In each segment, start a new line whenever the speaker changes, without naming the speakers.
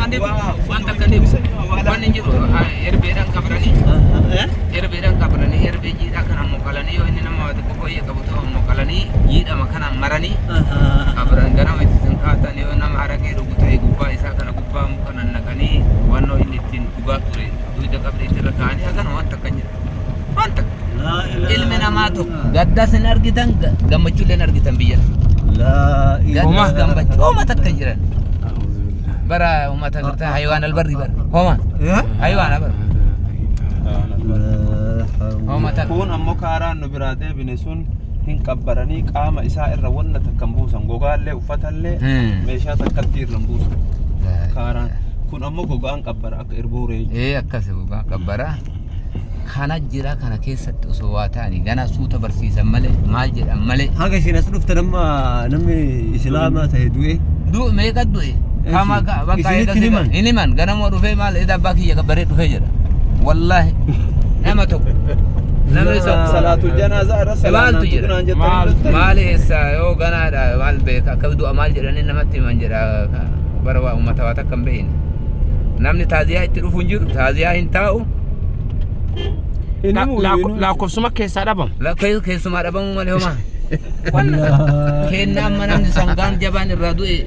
Takka hin dhibu. Waan takka hin dhibu. Waan hin jiru. Herbeedhaan qabranii. Herbeedhaan qabranii herbee jiidhaa kana moqalanii yoo inni nama xiqqoo fooyyee qabu ta'u moqalanii jiidhama kana maranii qabran ganama itti sin kaatan yoo nama haraqee dhugu ta'e gubbaa isaa kana gubbaa muka nannaqanii wannoo inni ittiin dhugaa ture dugda qabrii irra kaa'anii hagana waan takka hin jiru. Waan takka. Ilmi namaa tokko gaddas hin argitan gammachuullee hin argitan biyya. Gaddas gammachuu homa takka hin jiran. Bara uummata gartaa haywaan albarri bara. Homa. Haywaana bara. Homa takka.
Kun ammoo kaaraan nu biraa deebine sun hin qabbaranii qaama isaa irra wanna takka hin buusan gogaallee uffatallee meeshaa takkatti irra hin buusan kaaraan kun ammoo gogaan qabbara akka irbooree.
Ee akkas gogaa qabbara. Kana jira kana keessatti osoo waa ta'anii ganaa suuta barsiisan malee maal jedhan malee.
Haga isin as dhuftan amma namni islaamaa ta'e du'e.
Du meeqa du'e? Kama bakka
Isinitti
eega
himan?
hin himan ganama dhufee maal eda abbaa kiyya gabbaree dhufee jedha. Wallaahi nama tokko. Namni tokko.
Salaatul janaazaa irra
Maaltu
salaanaan
jedha?
tuqnaan jettanii dhuftan.
Maal eessa yoo ganaadha maal beeka akka du'a maal jedhanii namatti himan jedha bara waa uummata waa takka hin beekne. Namni taaziyaa itti dhufu hin jiru taaziyaa hin taa'u.
Hin himu, hin himu.
Lakkoofsuma keessaa dhabama.
Lakkee keessumaa dhabamuu malee homaa. Kenna amma namni sangaan jabaan irraa du'e.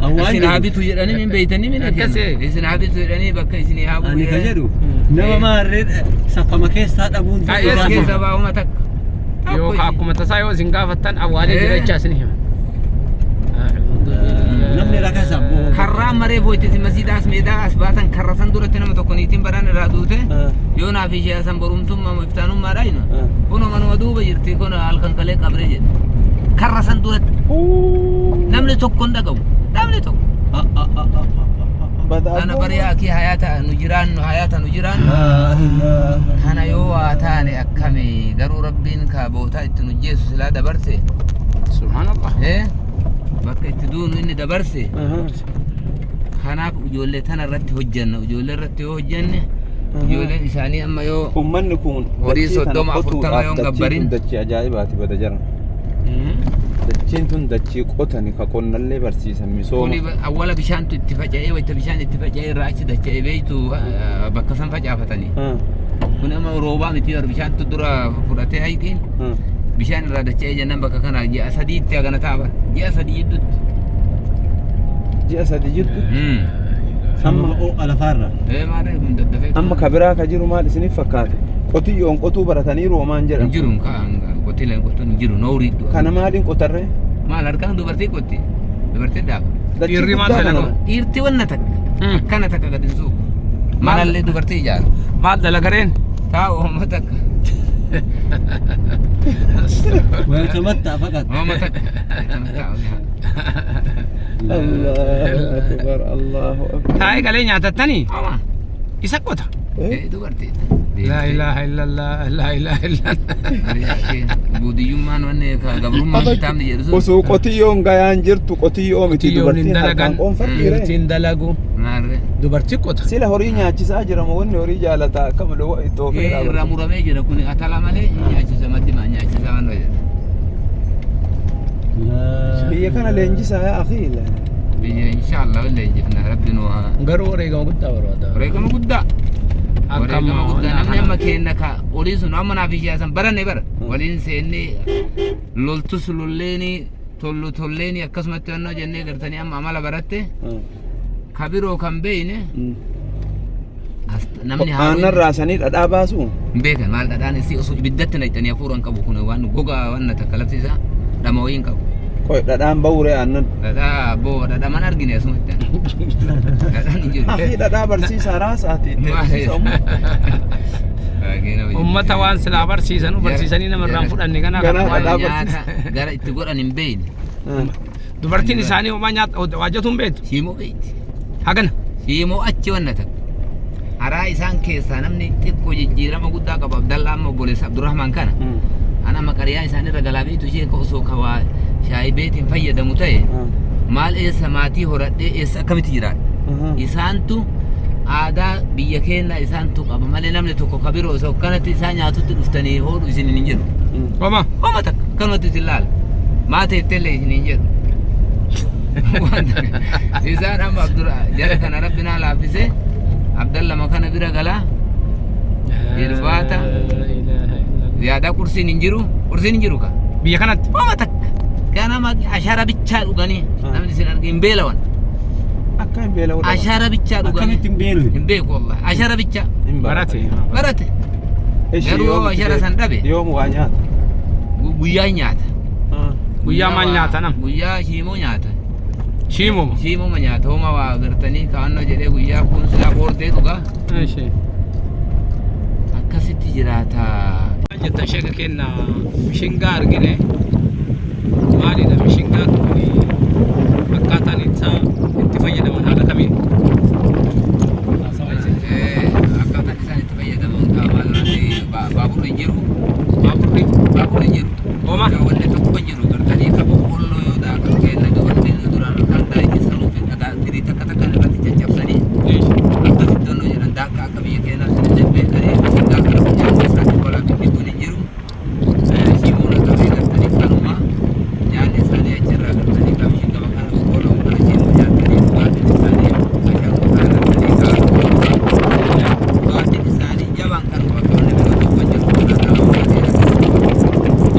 Awwaan
Isin haa
jedhu.
bitu jedhanii min beeytanii min
Akkasii.
isin haa bitu jedhanii bakka isin haa bu'u.
Ani ka jedhu nama maarree saffama keessaa dhabuun
Ka
du'e
eessa
gaafa.
Keessa baa'uma takka.
Yookaan akkuma tasaa yoo isin gaafattan awwaalee jira jechaa isin hima.
Namni rakasa abboo.
Karraa maree boochisi masiidaa as meedaa as baatan karra san duratti nama tokko niitiin baraan irraa duute yoo naaf ishee asan borumtummaa iftaanummaadha inu kunoo manuma duuba jirti kun halkan kalee qabree jedhe karra san duratti namni tokko hin dhagahu namni tokko kana bariyaa akii hayaata nu jiraannu hayaata nu jiraannu kana yoo waa taane akkami garuu rabbiin ka bootaa itti nu jeessu silaa dabarse.
Subhaanallah.
Bakka itti duunu inni dabarse. Kanaaf ijoollee tana irratti hojjanna. Ijoollee irratti yoo hojjanne ijoolleen isaanii amma yoo
Uummanni kun
horii
dachii tana
30 40
qotuudhaaf
yoo hin
dachiin
gabbarin.
tun dachii ajaa'ibaati bada jara. Dachiin tun dachii qotani ka qonnallee barsiisan misooma.
Kuni awwala bishaantu itti faca'ee wayita bishaan itti faca'ee irraa achi dacha'ee beektu bakka san facaafatanii. Kun amma roobaa miti yeroo bishaantu dura fudhatee hayqiin bishaan irraa dacha'ee jennaan bakka kana ji'a sadiitti hagana ta'a bara. Ji'a 3 jidduutti.
Ji'a 3 jiddu.
Amma ho'a lafaarra.
Ee maal kun daddafee.
Amma ka biraa ka jiru maal isiniif fakkaate? Qotiyyoon qotuu barataniiru homaan
Hin
jedhan.
jiru qotileen qotuun hin jiru noorii.
Kana maaliin qotarree?
Maal harkaan dubartii qotti? Dubartiin dhaaba.
Dachii
Dhiirri maal
guddaa kana
dalaga?
Dhiirti wanna takka. Akkana takka gadi hin suuqu. Manallee dubartii ijaara.
Maal dalagareen?
Taa'u homma takka.
Wayitamatta faqat.
Homma takka.
Allahu akbar Allahu akbar.
Taa'ee galee nyaatattanii
Homa.
isa qota.
Eh, dubartii.
Laa ilaaha illallah, laa ilaaha illallah.
Budiyyummaan wanni gabrummaan kitaabni jedhu sun.
Osoo qotiyyoon gayaan jirtu qotiyyoo miti
Qotiyyoon hin
dubartiin harkaan
dalagan,
qoonfatti ree.
dhiirtiin dalagu,
Maarree.
dubartii qota.
Sila horii nyaachisaa jira moo wanni horii jaalata akkam lo'o itti oofee
Ee irraa
dhaabata.
muramee jira kun atala malee hin nyaachisa maddi maa nyaachisa waan jedha.
Biyya kana leenjisaa yaa akii.
Biyya inshaallah leenjifna rabbi nu haa.
Garuu wareegama guddaa barbaada.
Wareegama guddaa.
Akka
Wareegama
amma
guddaa namni
kana-
amma keenna ka olii sun amma naaf ishee san baranne bara waliin seennee loltus lolleeni tollu tolleeni akkasumatti wannoo jennee gartanii amma amala baratte ka biroo kan beeyne as- namni
Aannan raasanii dhadhaa baasu.
hin beekan maal dhadhaan isii osoo ibiddatti naqxanii hafuura hin qabu kun waan gogaa waan takka lafti isaa dhama wayii hin qabu.
Qoy dhadhaan ba'uuree aannan.
Dhadhaa boo dhadhaman argine asumatti. Dhadhaan hin jiru.
Akii dhadhaa barsiisaa raasaati. itti barsiisa uummata.
Uummata waan silaa barsiisanu barsiisanii namarraa hin fudhanne ganaa
Ganaa
kana
dhadhaa
Nyaata gara itti godhan hin beekne.
Dubartiin isaanii homaa nyaata waajjatu hin beektu.
Shiimoo beekti.
Hagana.
Shiimoo achi wanna takka. Haraa isaan keessaa namni xiqqoo jijjiirama guddaa qabu Abdallaa amma obboleessa Abdurrahmaan kana. An amma qariyaa isaan irra galaa beektu ishee ka osoo ka waa shaayii beetiin fayyadamu ta'e maal eessa maatii horadhee eessa akkamitti jiraadha. Isaantu aadaa biyya keenyaa isaantu qaba malee namni tokko ka biroo osoo akkanatti isaa nyaatutti dhuftanii hoodhu isin hin jedhu.
Homa.
Homa takka akkanumatti isin laala. Maa teettellee isin hin jedhu. Isaan amma Abdul jara kana rabbi naa laaffise Abdallama kana bira galaa Irbaata. Ziyaadaa qursiin hin jiru, qursiin hin jiru ka.
Biyya kanatti.
Homa takka. Ganama ashara bichaa dhuganii namni isin arge hin beelawan.
Akka hin beela'u dhaban.
Ashara bichaa dhuganii.
Akkamitti hin beelne?
Hin beeku wallahi. Ashara bichaa.
Hin
Barate.
Barate.
Ishi
Garuu
yoom
yoo ashara san dhabe
Yoom waa nyaata?
Guyyaa nyaata.
Guyyaa maal nyaata nam?
Guyyaa shiimoo nyaata.
Shiimuma.
Shiimuma nyaata. Homa waa agartanii kaannoo jedhee guyyaa kun silaa boordee dhugaa.
Ishee.
Akkasitti jiraata.
Maal jettan sheeka kenna mishingaa argine maalidha mishingaan kun akkaataan isaa itti fayyadaman haala kamiin?
Akkaataan isaan itti fayyadaman qaamaa irratti baaburri hin jiru.
Baaburri
Baaburri hin jiru.
Homa?
Wanni tokko hin jiru gartanii ka boqqolloo yoo daakan kenna wanti duraan kan daakii fi dhagaa firii takka takka irratti caccabsanii akkasitti onnoo jedhan daakka akka biyya keenyaa sun illee beekanii mishingaa kana nyaanni isaanii kolaa fi dhiguun hin jiru. Shiimoon akkamii gartanii kanuma nyaanni isaanii achirraa gartanii kan mishingama kana boqqolloo kana shiimoo nyaatanii dhugaatiin isaanii ashaangoo kana gartanii dhugaatiin isaanii jabaan kanuma bakka wanni biroo tokko hin jiru.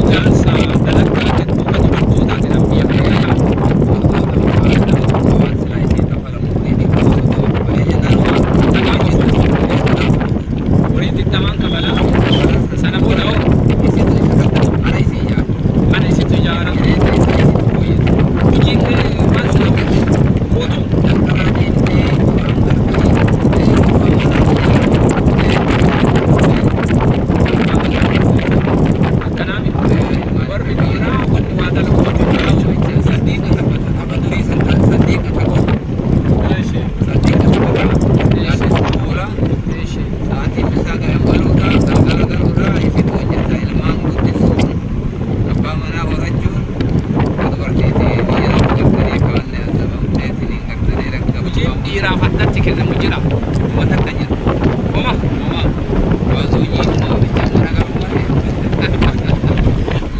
Ijaarsa dalagaa hedduu kan dubartootaati nam biyya kana keessaa. Horii 20n kafala. Sana booda hoo mana isitu ijaara. Hojiin maal sana guutuu. Akkanaa miti. Warri dhiiraa wanni waa dalagu hojii.
Sa'aatiin isaa galuudha, galgala galuudha, isitu hojjeta ilmaan guddisuun, abbaa manaa horachuun, dubartiitii biyya gartanii kaanne azabamteetiin gartanii
Hojiin
rakkabuu
dhiiraaf addatti kennamu jira.
Uma takka jiru.
Homa.
Uma waan hojii uma bichaa mana garuu malee.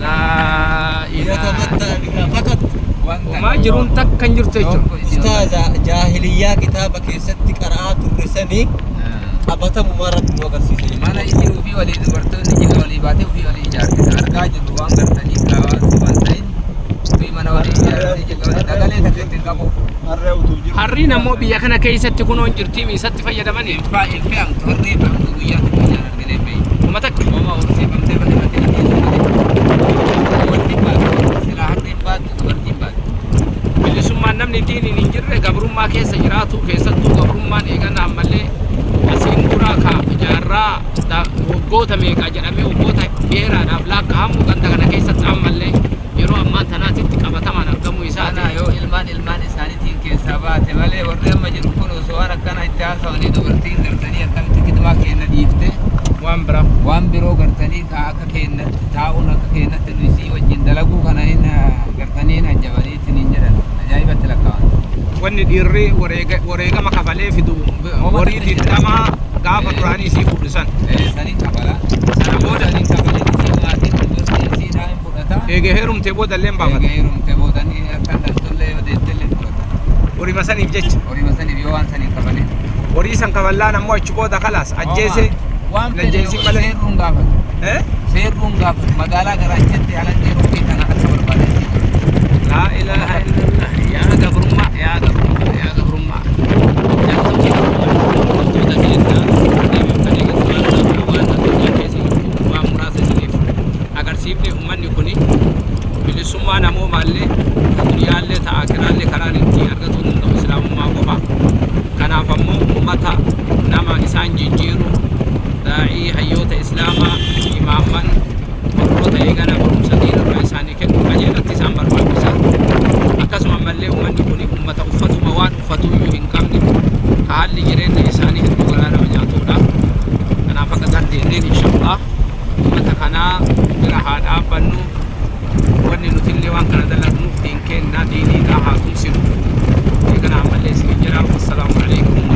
Laa ilaaha.
Yatamattaa bihaa faqat.
Homaa jiruun takka hin jirtu jechuudha.
Ustaaza jaahiliyyaa kitaaba keessatti qara'aa turre sanii qabatamumaa rabbi nu agarsiisa jechuudha.
Mana isii ofii walii dubartoonni jiga walii baatee ofii walii ijaarte. Argaa jirru waan gartanii kaawwan waan ta'in ofii mana walii ijaarte jiga walii dagalee takka ittiin qabuuf.
Harree utuu jiru.
Harriin ammoo biyya kana keessatti kunoon jirtii isatti fayyadamanii.
Hin fe'amtu harree fe'amtu guyyaa tokko ijaan arginee beeyi.
Homa takka.
Homa horsiifamtee badii dhiyeessu malee. Dubartiin baatu silaa harreen baattu dubartiin baatu.
Bilisummaan namni diiniin hin jirre gabrummaa keessa jiraatu keessattuu gabrummaan eegana ammallee asiin dura ka jaarraa waggoota meeqa jedhamee waggoota dheeraadhaaf lakkaa'amu ganda kana keessatti ammallee yeroo ammaan tanaatitti qabatamaan argamuu isaati.
Kana yoo ilmaan ilmaan isaaniitiin keessaa baate malee warri amma jiru kun osoo waan akkana itti haasawanii dubartiin gartanii akkamitti kidmaa kenna dhiifte
Waan biraa.
waan biroo gartanii ka akka kennatti taa'uun akka kennatti nu isii wajjin dalaguu kana hin gartanii hin ajjabaniitiin hin jedhan ajaa'ibatti lakkaa'an.
Wanni dhiirri wareegama kafalee fidu horii 20 gaafa duraanii isii fuudhisan.
Saniin kafala.
Sana booda
Saniin kafalee isii maatiin gosti isiidhaa hin fudhata.
eegee heerumtee booda illee hin baafata.
Eega heerumte boodanii akka dhaltullee yoo deettellee hin fudhata.
Horima saniif jecha.
Horima saniif yoo waan saniin kafalee.
Horii san kafallaan ammoo achi booda kalaas ajjeese.
Waan fedhe
Lajjeessi malee.
seerruun gaafatu.
Eh?
Seerruun gaafatu magaalaa garaachatti halangee rukkee kana akka barbaadetti.
Laa ilaaha illallah. Yaa gabrummaa, yaa gabrummaa, yaa gabrummaa. Wantoota keenya deebiftanii waan addunyaa keessa jirtu waan muraasa isiniif agarsiifne uummanni kuni bilisummaa namoomaallee dunyaallee ta'a akiraallee karaan ittiin argatuu danda'u islaamummaa qofa. Kanaaf ammoo uummata nama isaan jijjiiru daa'ii hayyoota islaamaa imaamman warroota eegana barumsa diinarraa isaanii kennu qajeelatti isaan barbaachisa. Akkasuma ammallee uummanni kun uummata uffatuma waan uffatuyyuu hin qabne haalli jireenya isaanii hedduu garaa nama nyaatudha. Kanaaf akka dandeenyeen inshallah uummata kanaa bira haa dhaabbannu. Wanni nuti illee waan kana dalagnuuf diin kennaa diiniidhaa haa tumsinu. Eegana ammallee isin jira. Wassalaamu alaikum.